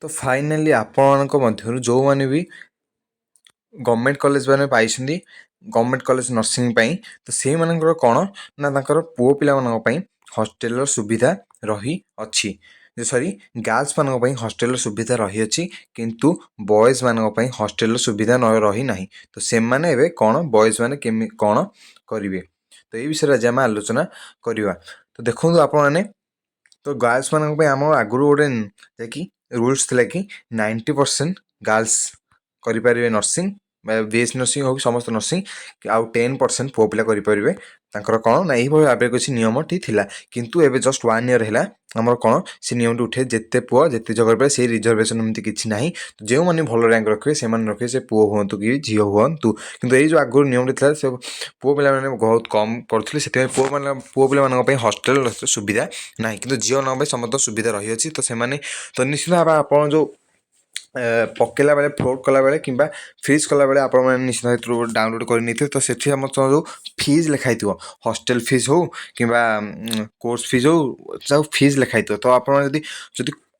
ତ ଫାଇନାଲି ଆପଣମାନଙ୍କ ମଧ୍ୟରୁ ଯେଉଁମାନେ ବି ଗଭର୍ଣ୍ଣମେଣ୍ଟ କଲେଜ ମାନେ ପାଇଛନ୍ତି, ଗଭର୍ଣ୍ଣମେଣ୍ଟ କଲେଜ ନର୍ସିଂ ପାଇଁ, ତ ସେଇମାନଙ୍କର କ'ଣ ନା ତାଙ୍କର ପୁଅ ପିଲାମାନଙ୍କ ପାଇଁ ହଷ୍ଟେଲର ସୁବିଧା ରହିଅଛି, ସରି, ଗାର୍ଲସମାନଙ୍କ ପାଇଁ ହଷ୍ଟେଲର ସୁବିଧା ରହିଅଛି, କିନ୍ତୁ ବଏଜ୍ମାନଙ୍କ ପାଇଁ ହଷ୍ଟେଲର ସୁବିଧା ନ ରହିନାହିଁ। ତ ସେମାନେ ଏବେ କ'ଣ, ବଏଜ୍ ମାନେ କ'ଣ କରିବେ, ତ ଏଇ ବିଷୟରେ ଆଜି ଆମେ ଆଲୋଚନା କରିବା। ତ ଦେଖନ୍ତୁ ଆପଣମାନେ, ତ ଗାର୍ଲସମାନଙ୍କ ପାଇଁ ଆମ ଆଗରୁ ଗୋଟେ ଯାହାକି ରୁଲ୍ସ ଥିଲା କି 90% ଗାର୍ଲସ କରିପାରିବେ ନର୍ସିଂ ବା ବି ଏସ୍ ସି ନର୍ସିଂ ହଉ କି ସମସ୍ତ ନର୍ସିଂ, ଆଉ 10% ପୁଅ ପିଲା କରିପାରିବେ। ତାଙ୍କର କ'ଣ ନା ଏଇଭଳି ଭାବରେ କିଛି ନିୟମଟି ଥିଲା। କିନ୍ତୁ ଏବେ ଜଷ୍ଟ ୱାନ୍ ଇୟର୍ ହେଲା, ଆମର କ'ଣ ସେ ନିୟମଟି ଉଠେ, ଯେତେ ପୁଅ ଯେତେ ଝିଅ କରିପାରିବେ, ସେଇ ରିଜର୍ଭେସନ୍ ଏମିତି କିଛି ନାହିଁ। ଯେଉଁମାନେ ଭଲ ର୍ୟାଙ୍କ ରଖିବେ, ସେମାନେ ରଖିବେ, ସେ ପୁଅ ହୁଅନ୍ତୁ କି ଝିଅ ହୁଅନ୍ତୁ। କିନ୍ତୁ ଏଇ ଯେଉଁ ଆଗରୁ ନିୟମଟି ଥିଲା, ସେ ପୁଅ ପିଲାମାନେ ବହୁତ କମ୍ କରୁଥିଲେ, ସେଥିପାଇଁ ପୁଅ ପିଲାମାନଙ୍କ ପାଇଁ ହଷ୍ଟେଲ ସୁବିଧା ନାହିଁ। କିନ୍ତୁ ଝିଅମାନଙ୍କ ପାଇଁ ସମସ୍ତ ସୁବିଧା ରହିଅଛି। ତ ସେମାନେ ତ ନିଶ୍ଚିତ ଭାବେ ଆପଣ ଯେଉଁ ପକେଇଲା ବେଳେ, ଫ୍ଲୋଟ୍ କଲାବେଳେ କିମ୍ବା ଫ୍ରିଜ୍ କଲାବେଳେ ଆପଣମାନେ ନିଶ୍ଚିତ ଏଥିରୁ ଡାଉନଲୋଡ଼୍ କରି ନେଇଥିବେ। ତ ସେଠି ଆମର ଯେଉଁ ଫିଜ୍ ଲେଖା ହେଇଥିବ, ହଷ୍ଟେଲ ଫିଜ୍ ହଉ କିମ୍ବା କୋର୍ସ ଫିଜ୍ ହଉ, ସବୁ ଫିଜ୍ ଲେଖା ହେଇଥିବ। ତ ଆପଣ ଯଦି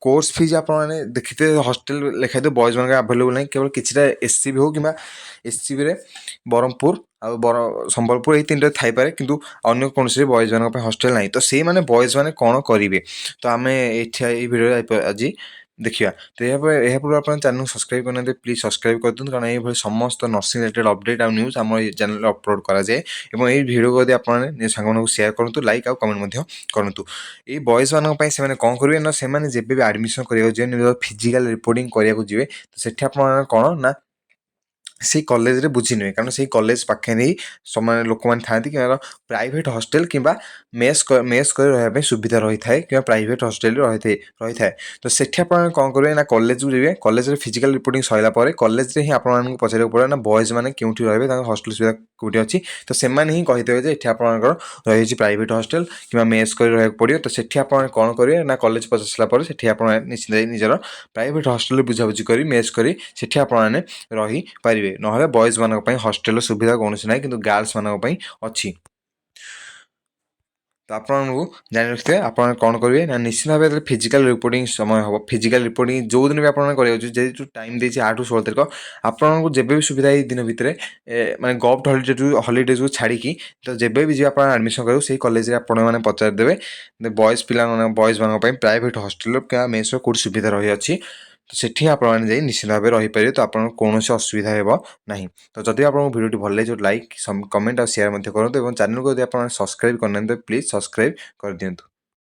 କୋର୍ସ ଫିଜ୍ ଆପଣମାନେ ଦେଖିଥିବେ, ହଷ୍ଟେଲ ଲେଖା ହେଇଥିବ, ବଏଜ୍ମାନଙ୍କ ଆଭେଲେବୁଲ୍ ନାହିଁ। କେବଳ କିଛିଟା ଏସ୍ ସି ବି ହଉ କିମ୍ବା ଏସ୍ ସି ବିରେ ବ୍ରହ୍ମପୁର ଆଉ ସମ୍ବଲପୁର, ଏଇ ତିନିଟା ଥାଇପାରେ, କିନ୍ତୁ ଅନ୍ୟ କୌଣସି ବଏଜ୍ମାନଙ୍କ ପାଇଁ ହଷ୍ଟେଲ ନାହିଁ। ତ ସେଇମାନେ ବଏଜ୍ ମାନେ କ'ଣ କରିବେ, ତ ଆମେ ଏଇଠି ଏଇ ଭିଡ଼ିଓରେ ଆଜି ଦେଖିବା। ତ ଏହା ପୂର୍ବରୁ ଆପଣ ଚ୍ୟାନେଲକୁ ସବସ୍କ୍ରାଇବ୍ କରିନାହାନ୍ତି, ପ୍ଲିଜ୍ ସବସ୍କ୍ରାଇବ୍ କରିଦିଅନ୍ତୁ, କାରଣ ଏଇଭଳି ସମସ୍ତ ନର୍ସିଂ ରିଲେଟେଡ୍ ଅପଡ଼େଟ୍ ଆଉ ନ୍ୟୁଜ୍ ଆମ ଏଇ ଚ୍ୟାନେଲରେ ଅପଲୋଡ଼ କରାଯାଏ। ଏବଂ ଏଇ ଭିଡ଼ିଓକୁ ଯଦି ଆପଣମାନେ ନିଜ ସାଙ୍ଗମାନଙ୍କୁ ସେୟାର କରନ୍ତୁ, ଲାଇକ୍ ଆଉ କମେଣ୍ଟ ମଧ୍ୟ କରନ୍ତୁ। ଏଇ ବଏଜ୍ମାନଙ୍କ ପାଇଁ ସେମାନେ କ'ଣ କରିବେ ନା, ସେମାନେ ଯେବେ ବି ଆଡ଼ମିସନ୍ କରିବାକୁ ଯିବେ, ନିଜ ଫିଜିକାଲ୍ ରିପୋର୍ଟିଂ କରିବାକୁ ଯିବେ, ତ ସେଠି ଆପଣମାନେ କ'ଣ ନା ସେଇ କଲେଜରେ ବୁଝି ନେବେ, କାରଣ ସେଇ କଲେଜ ପାଖରେ ହିଁ ସମାନ ଲୋକମାନେ ଥାଆନ୍ତି କିମ୍ବା ପ୍ରାଇଭେଟ୍ ହଷ୍ଟେଲ କିମ୍ବା ମେସ୍ କରି ରହିବା ପାଇଁ ସୁବିଧା ରହିଥାଏ କିମ୍ବା ପ୍ରାଇଭେଟ୍ ହଷ୍ଟେଲରେ ରହିଥାଏ। ତ ସେଠି ଆପଣ କ'ଣ କରିବେ ନା, କଲେଜକୁ ଯିବେ। କଲେଜରେ ଫିଜିକାଲ୍ ରିପୋର୍ଟିଂ ସରିଲା ପରେ କଲେଜରେ ହିଁ ଆପଣମାନଙ୍କୁ ପଚାରିବାକୁ ପଡ଼ିବ ନା, ବଏଜ୍ ମାନେ କେଉଁଠି ରହିବେ, ତାଙ୍କ ହଷ୍ଟେଲ ସୁବିଧା କେଉଁଠି ଅଛି। ତ ସେମାନେ ହିଁ କହିଦେବେ ଯେ ଏଠି ଆପଣଙ୍କର ରହିଛି ପ୍ରାଇଭେଟ୍ ହଷ୍ଟେଲ କିମ୍ବା ମେସ୍ କରି ରହିବାକୁ ପଡ଼ିବ। ତ ସେଠି ଆପଣ କ'ଣ କରିବେ ନା, କଲେଜ ପଚାରି ସାରିଲା ପରେ ସେଠି ଆପଣ ନିଶ୍ଚିତ ନିଜର ପ୍ରାଇଭେଟ୍ ହଷ୍ଟେଲରେ ବୁଝାବୁଝି କରି, ମେସ୍ କରି ସେଠି ଆପଣମାନେ ରହିପାରିବେ। ନହେଲେ ବଏଜ୍ମାନଙ୍କ ପାଇଁ ହଷ୍ଟେଲର ସୁବିଧା କୌଣସି ନାହିଁ, କିନ୍ତୁ ଗାର୍ଲସମାନଙ୍କ ପାଇଁ ଅଛି। ତ ଆପଣଙ୍କୁ ଜାଣି ରଖିଥିବେ, ଆପଣ କ'ଣ କରିବେ ନା, ନିଶ୍ଚିତ ଭାବେ ଯେତେବେଳେ ଫିଜିକାଲ୍ ରିପୋର୍ଟିଂ ସମୟ ହେବ, ଫିଜିକାଲ୍ ରିପୋର୍ଟିଂ ଯେଉଁଦିନ ବି ଆପଣ କରିବାକୁ, ଯେହେତୁ ଟାଇମ୍ ଦେଇଛି 8ରୁ 16 ତାରିଖ, ଆପଣଙ୍କୁ ଯେବେ ବି ସୁବିଧା ଏଇ ଦିନ ଭିତରେ, ମାନେ ଗଭ୍ଟ ହଲିଡେଜ୍କୁ ଛାଡ଼ିକି, ତ ଯେବେ ବି ଯିବେ ଆପଣ ଆଡ଼ମିସନ୍ କରିବାକୁ, ସେଇ କଲେଜରେ ଆପଣମାନେ ପଚାରିଦେବେ, ବଏଜ୍ ପିଲାମାନଙ୍କ, ବଏଜ୍ମାନଙ୍କ ପାଇଁ ପ୍ରାଇଭେଟ୍ ହଷ୍ଟେଲ କିମ୍ବା ମେସ୍ର କେଉଁଠି ସୁବିଧା ରହିଅଛି। ତ ସେଠି ଆପଣମାନେ ଯାଇ ନିଶ୍ଚିତ ଭାବେ ରହିପାରିବେ। ତ ଆପଣଙ୍କ କୌଣସି ଅସୁବିଧା ହେବ ନାହିଁ। ତ ଯଦି ଆପଣଙ୍କୁ ଭିଡ଼ିଓଟି ଭଲ ଲାଗିଛି, ଲାଇକ୍, କମେଣ୍ଟ ଆଉ ସେୟାର ମଧ୍ୟ କରନ୍ତୁ ଏବଂ ଚ୍ୟାନେଲକୁ ଯଦି ଆପଣ ସବସ୍କ୍ରାଇବ୍ କରିନାହାନ୍ତି, ପ୍ଲିଜ୍ ସବସ୍କ୍ରାଇବ୍ କରିଦିଅନ୍ତୁ।